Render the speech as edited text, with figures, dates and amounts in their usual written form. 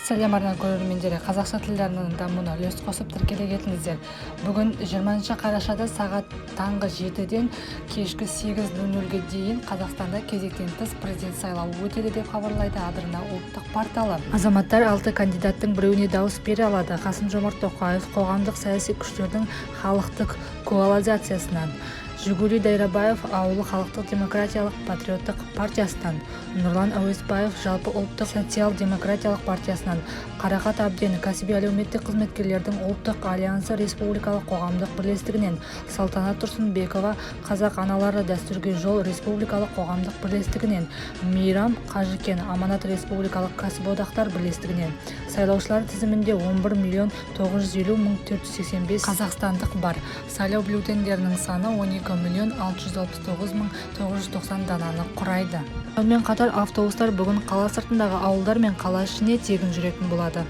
Сәлем, арна көрермендері! Қазақша тіл дамуына үлес қосып, тіркеле кетіңіздер. Бүгін, 20 қарашада сағат таңғы 7-ден кешкі 8:00-ге дейін Қазақстанда кезектен тыс президент сайлауы өтеді деп хабарлайды Адырна ұлттық порталы. Азаматтар алты кандидаттың біреуіне дауыс бере алады: Қасым-Жомарт Тоқаев Қоғамдық-саяси күштердің халықтық коалициясынан, Жигули Дайрабаев Ауыл халықтық-демократиялық патриоттық партиясынан, Нұрлан Әуесбаев Жалпыұлттық социал-демократиялық партиясынан, Қарақат Әбден Кәсіби-әлеуметтік қызметкерлердің ұлттық альянсы республикалық қоғамдық бірлестігінен, Салтанат Тұрсынбекова Қазақ аналары Дәстүрге жол республикалық қоғамдық бірлестігінен, Мейрам Қажыкен Аманат республикалық кәсіподақтар бірлестігінен. Сайлаушылар тізімінде 11 миллион 950 мың 485 қазақстандық бар. Сайлау бюллетендерінің саны 12 миллион 669 мың 990 дананы құрайды. Сонымен қатар автобустар бүгін қала сыртындағы ауылдар мен қала ішіне тегін жүретін болады.